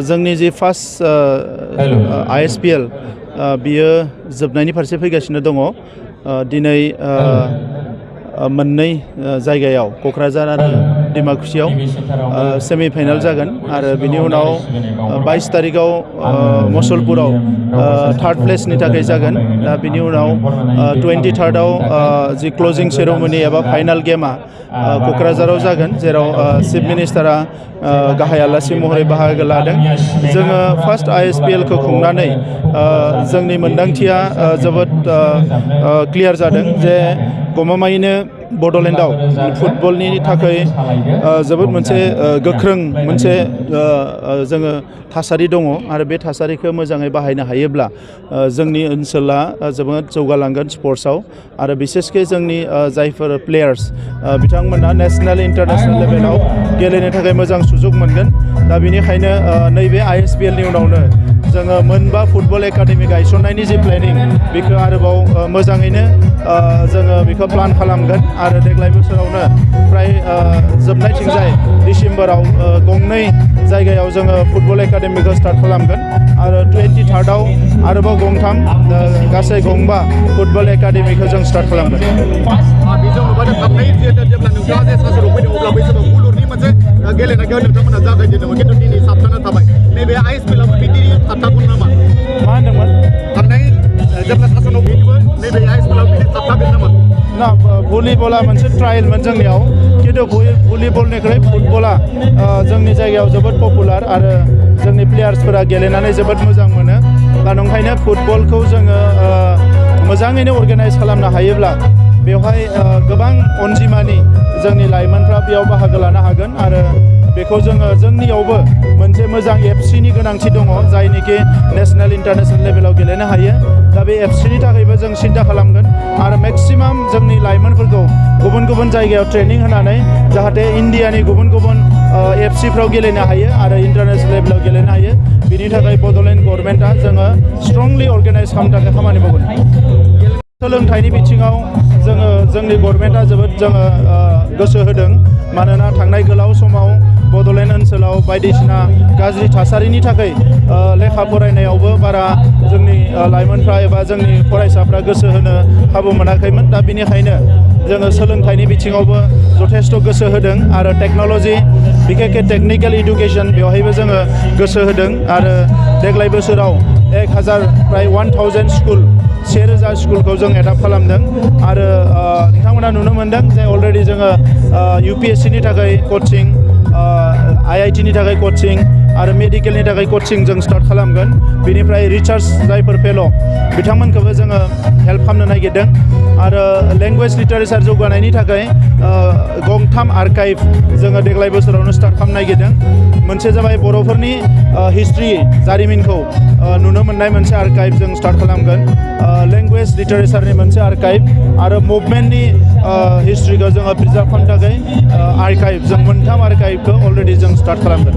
जोंनि जि first ISPL बियो जोबनायनि फारसे फैगासिनो दङ। दिनै मोननै जायगायाव क'क्राझार आरो डिमाकुसियाव सेमि फाइनाल जागोन आरो बिनि उनाव 22 तारिखआव मसलपुराव थार्ड प्लेसनि थाखाय जागोन। दा बिनि उनाव 23rd जि क्लोजिं सेरेमनि एबा फाइनाल गेमा क'क्राझाराव जागोन, जेराव चिफ मिनिस्टारा गाहाय आलासि महरै बाहागो लादों। जोङो फार्स्ट ISPL खौ खुंनानै जोंनि मोन्दांथिया जोबोद क्लियार जादों जे गमामायैनो बड'लेण्डआव फुटबलनि थाखाय जोबोद मोनसे गोख्रों मोनसे जोङो थासारि दङ आरो बे थासारिखौ मोजाङै बाहायनो हायोब्ला जोंनि ओनसोला जोबोद जौगालांगोन स्पर्ट्सआव आरो बिसेसकै जोंनि जायफोर प्लेयार्स बिथांमोना नेशनेल इन्टारनेशनेल लेभेलाव गेलेनो थाखाय मोजां सुजुग मोनगोन। दा बेनिखायनो नैबे ISPL नि उनावनो जोङो मोनबा फुटबल एकाडेमि गायसननायनि जि प्लेनिं बेखौ आरोबाव मोजाङैनो जोङो बेखौ प्लान खालामगोन आरो देग्लाय बोसोरावनो फ्राय जोबनायथिंजाय डिसेम्बराव गंनै जायगायाव जोङो फुटबल एकाडेमिखौ स्टार्ट खालामगोन आरो 23rd आरोबाव गंथाम गासै गंबा फुटबल एकाडेमिखौ जों स्टार्ट खालामगोन। गेलेनायखौ नोंथांमोना जागायजेनदोंमोन, खिन्थु दिनै साबथाना थाबाय। नैबे ISPLआव बिदि थाबथागोन नामा? मा होनदोंमोन? थांनाय जेब्ला सासनाव फैदोंमोन नैबे ISPLआव बिदि थाबथागोन नामा? ना, भलिबला मोनसे ट्रायलमोन जोंनियाव, खिन्थु भलिबलनिख्रुइ फुटबला जोंनि जायगायाव जोबोद पपुलार आरो जोंनि प्लेयार्सफोरा गेलेनानै जोबोद मोजां मोनो। दा नंखायनो फुटबलखौ जोङो मोजाङैनो अर्गानाइज खालामनो हायोब्ला बेवहाय गोबां अनजिमानि जोंनि लाइमोनफ्रा बेयाव बाहागो लानो हागोन आरो बेखौ जोङो जोंनियावबो मोनसे मोजां FC नि गोनांथि दङ, जायनिखि नेशनेल इन्टारनेशनेल लेभेलाव गेलेनो हायो। दा बे FC नि थाखायबो जों सिन्था खालामगोन आरो मेक्सिमाम जोंनि लाइमोनफोरखौ गुबुन गुबुन जायगायाव ट्रेनिं होनानै जाहाथे इन्डियानि गुबुन गुबुन FC फ्राव गेलेनो हायो आरो इन्टारनेशनेल लेभेलाव गेलेनो हायो। बिनि थाखाय बड'लेण्ड गभर्नमेन्टआ जोङो स्ट्रंलि अर्गानाइज खालामनो थाखाय खामानि मावगोन। सोलोंथाइनि बिथिङाव जोङो जोंनि गभर्नमेन्टआ जोबोद गोसो होदों, मानोना थांनाय गोलाव समाव बड'लेण्ड ओनसोलाव बायदिसिना गाज्रि थासारिनि थाखाय लेखा फरायनायावबो बारा जोंनि लाइमोनफ्रा एबा जोंनि फरायसाफ्रा गोसो होनो खाबु मोनाखैमोन। दा बेनिखायनो जोङो सोलोंथाइनि बिथिङावबो जथेस्थ' गोसो होदों आरो टेक्न'लजि बिखेखखे टेक्निकेल इडुकेसन बेवहायबो जोङो गोसो होदों आरो देग्लाय बोसोराव 1000 प्राय 1000 स्कुल 1000 स्कुलखौ जों एडाप्ट खालामदों आरो नोंथांमोना नुनो मोनदों जे अलरेडि जोङो UPSC नि थाखाय कचिं, IIT नि थाखाय कचिं आरो मेडिकेलनि थाखाय कचिं जों स्टार्ट खालामगोन। बेनिफ्राय रिसार्च जायफोर फेल' बिथांमोनखौबो जोङो हेल्प खालामनो नागिरदों आरो लेंगुवेज लिटारेचार जौगानायनि थाखाय गंथाम आर्काइभ जोङो देग्लाय बोसोरावनो स्टार्ट खालामनो नागिरदों। मोनसे जाबाय बर'फोरनि हिस्ट्रि जारिमिनखौ नुनो मोननाय मोनसे आर्काइभ जों स्टार्ट खालामगोन, लेंगुवेज लिटारेचारनि मोनसे आर्काइभ आरो मुभमेन्टनि हिस्ट्रिखौ जोङो प्रिजार्भ खालामनो थाखाय आर्काइभ, जों मोनथाम आर्काइभखौ अलरेडि जों स्टार्ट खालामगोन।